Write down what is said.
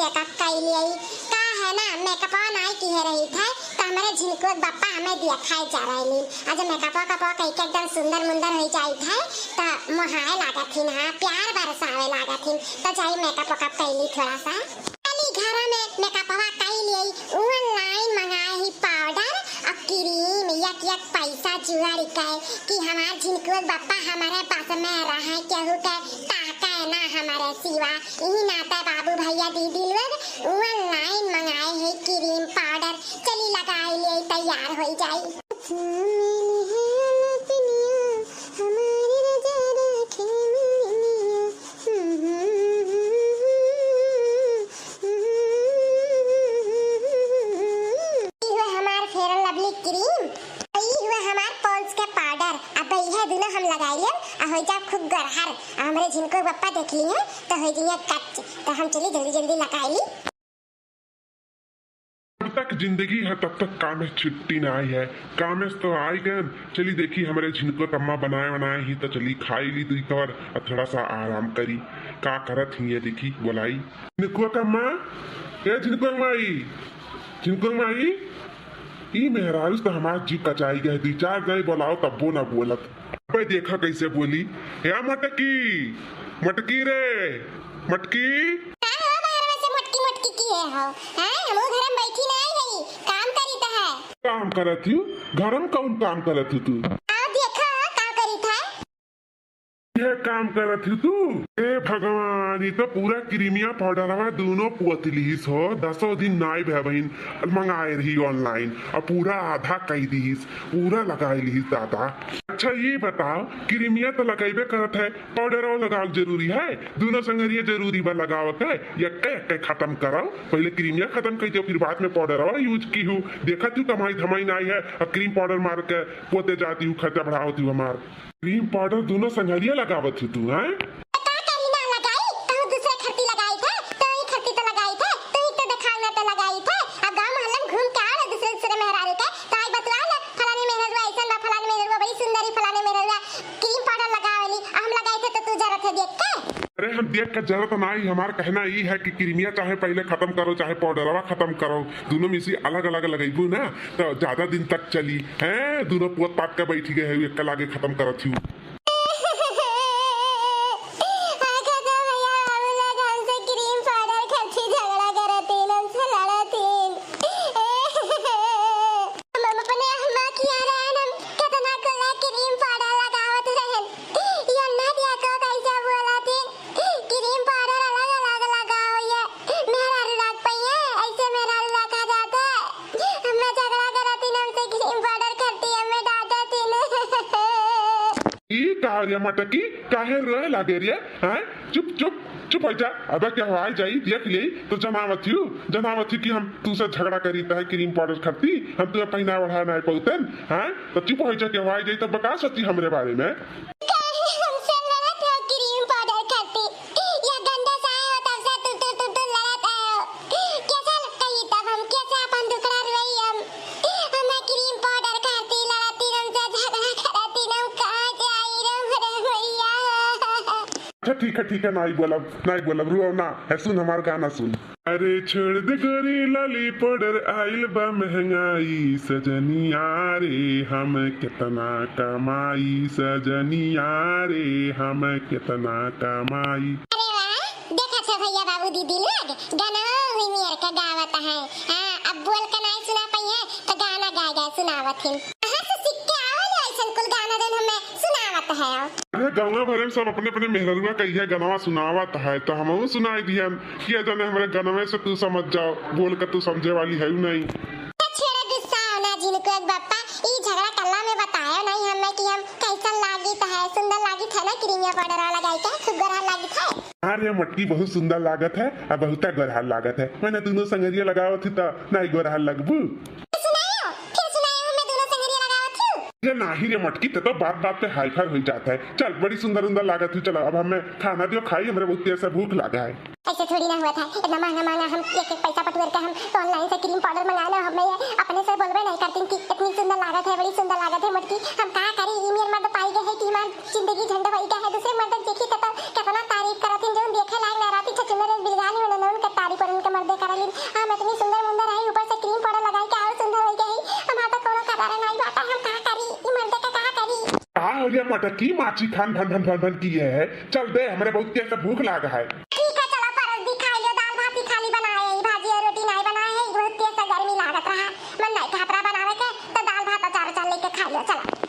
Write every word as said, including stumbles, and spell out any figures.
makeup कइ लियाई। का है ना, मेकअपवा नाई किहे रहित है, त हमरे झिनकुआ के बप्पा हमें दिया खाए जा रहलिन। आज मेकअपवा कपवा कइ के एकदम सुंदर मुंदर होइ जाइत है, त मोहाए लागत हिन, हाँ, प्यार बरसावे लागत हिन। त जाई मेकअप वेकअप कइ ली थोड़ा सा। खाली घर में मेकअपवा कइ लियाई, online मंगाए ही पाउडर और क्रीम, यक यक पैसा जुआड़ी कहे कि हमार झिनकुआ के बप्पा हमारे पास में रहे, केहू के ताके ना हमारे सिवा। इही नाते बाबू भैया दीदी लोग online मंगाए है क्रीम पाउडर, चली लगाई ले, तैयार होइ जाई। ई हुए हमार Fair and Lovely क्रीम, ई हुए हमार Pond's के पाउडर। अब इहे दुनो हम लगाई लेब, आ होइ जाब खूब गोरहर। आ हमरे झिनकुआ के बप्पा देखिहैं, त होइ जइहैं कच। त हम चली जल्दी जल्दी लगाई ली। जब तक जिंदगी है, तब तक कामे से छुट्टी नाई है। कामे से तो आई गन, चली देखी हमरे झिनकुआ के अम्मा बनाए बनाए ही, त चली खाई ली दुई कवर, आ थोड़ा सा आराम करी। का करत ही ये देखी, बोलाई। झिनकुआ के अम्मा, ए झिनकुआ के माई, झिनकुआ के माई, ई मेहरारू तो हमार जीव कचाई गए, दुई चार जाई बोलाओ तब्बो ना बोलत। अबे देखा कैसे बोली, "हे मटकी, मटकी रे, मटकी।" का हो बाहर में से मटकी मटकी किहे हो? हैं, हमहू घर में बैठी नाई हई, काम करी त है। काम करत हूँ? घर में कौन काम करत हूँ तू? आओ देखा का करी था। ये काम करत ही तू? ए भगवान, ई तो पूरा क्रीमिया पाउडरवा दुनो पोत लिहिस हो। दसो दिन नाई भे बहिन, मंगाए रही online, अब पूरा आधा कई दिहिस, पूरा लगाई लिहिस दादा। अच्छा ये बताओ, क्रीमिया तो लगैबे करत है, पाउडरवा लगाव जरूरी है? दुनो संगरिया जरूरी बा लगाव के? यक्के यक्के खत्म करो, पहले क्रीमिया खत्म कर दो, फिर बाद में पाउडरवा use की हूँ। देखा तू कमाई धमाई नाई है, अब क्रीम पाउडर मार के पोते जाती हूँ, खर्चा बढ़ावती हूँ हमार। क्रीम पाउडर दुनो संघरिया लगावत ही तू, हैं? त का करी ना लगाई, कहूँ दूसरे खरती लगाई थे, तो ई खरती तो लगाई थे, तो ई तो देखाव ना तो लगाई थे। अब गाँव मोहल्ला में घूम के आवे दूसरे दूसरे मेहरारू के, तो आई बतुआ ना, फलानी मेहरारू ऐसन बा, फलानी मेहरारू बड़ी सुंदरी, फलानी मेहरारू क्रीम पाउडर लगावेली, आ हम लगाई थे तो तू जरत है देख के। अरे हम देख के जरत नाई, हमार कहना ई है कि क्रीमिया चाहे पहले खत्म करो, चाहे पाउडरवा खत्म करो, दुनो में से अलग अलग लगैबू ना, तो ज्यादा दिन तक चली। हैं, दुनो पोत पात के बैठी गए है, एक लागे खत्म करत हूँ। आखा तो भैया, हम लोग हमसे क्रीम पाउडर खातिर झगड़ा करत हीं, हमसे लड़त हीं। हम अपने अम्मा किया रहन, हम कितना कुला क्रीम पाउडर लगावत रहन। ये अन्ना दिया को कैसे बोलत हीं? क्रीम पाउडर अलग अलग लगाओ, ये मेहरारू राख पइहे, ऐसे मेहरारू राखा जाता है। हमें झगड़ा करत हीं, हमसे क्रीम पाउडर खरती, हमें डांटत हीं। ई का रे मटकी, काहे रोए लागे रे? हैं? चुप, चुप, चुप हो जा। अबे केहू आइ जाई, देख लेई, तो जनावत हूँ, जनावत हूँ कि हम तू से झगड़ा करी त है क्रीम पाउडर खरती, हम तुहे पहिना ओढ़ा नाई पउतन, हैं? तो चुप हो जा, केहू आइ जाई, तो बका सोची हमरे बारे में। काहे हमसे लड़त हो क्रीम पाउडर खरती? या गंदा सा आयो तब से टुटुर टुटुर लड़त आयो। कैसे कही तब हम, कैसे अपन दुखड़ा रोई हम? हमें क्रीम पाउडर खरती लड़त हीं, हमसे झगड़ा करत हीं, हम कहाँ जाई रे मोरे भैया? अच्छा ठीक है, ठीक है, नाई बोलब, नाई बोलब, रुआओ ना। है सुन हमार गाना सुन। अरे छोड़ दे गोरी लाली पाउडर, आइल बा महंगाई, सजनिया रे हम कितना कमाई, सजनिया रे हम कितना कमाई। अरे वाह, देखा छे भैया बाबू दीदी लोग, गाना हुई मेर के गावत है। हाँ, अब बोल के नाई सुना पइहे, तो गाना गाए गाए सुनावत हीं। कहाँ से सीख के आवल है ऐसन कुल गाना जौन हमें सुनावत है? अरे गाँव भरे में सब अपने अपने मेहररुआ के इहे गनवा सुनावत है, तो हमहू सुनाई दिहन। किया जाने हमरे गनवे से तू समझ जाओ, बोल के तू समझे वाली है नहीं। छेड़े गुस्सा ना झिनकुआ के बप्पा, ई झगड़ा कल्ला में बतायो नहीं हमें कि हम कैसन लागित है, सुंदर लागित है ना, क्रीमिया पाउडर वाला लगाई के खूब गोरहर लागित है। हाँ रे मटकी, बहुत सुंदर लागत है, आ बहुते गोरहर लागत है। मैंने दुनो संगरिया लगावत ही तो नाई गोरहर लगबू। सुनायो, फिर सुनायो, हमें दुनो संगरिया लगावत ही। ये नाही रे मटकी, ते तो बात बात पे हाइपर हो जात है। चल, बड़ी सुंदर उंदर लागत ही, चलो अब हमें खाना दियो, खाई, हमरे बहुत तेज से भूख लागा है। ऐसे थोड़ी ना हुआ था, इतना महंगा महंगा हम एक एक पैसा बटोर के हम तो online से क्रीम पाउडर मंगाए ना, हमें ये अपने से बोलबे नहीं करती कि इतनी सुंदर लागत है, बड़ी सुंदर लागत है मटकी। हम का करी, ई मेर मर्द पाई गए है कि हमार जिंदगी झंड होई गए है। दूसरे मर्द देखी तो, तो कितना तारीफ करत हैं, जो देखे लायक ना रहती, छचुनर बिलगाली में ननौन के तारीफ और उनके पटकी माची खान भन भन भन भन किए है। चल दे, हमरे बहुत तेज से भूख लाग है। ठीक है, चला परस दी, खाइ लियो। दाल भात ही खाली बनाए है, भाजी और रोटी नाहीं बनाए है, बहुत तेज से गर्मी लागत रहा। मन नाहीं कहत रहा बनावे के, तो दाल भात अचार उचार लेके खाइ लियो, चला।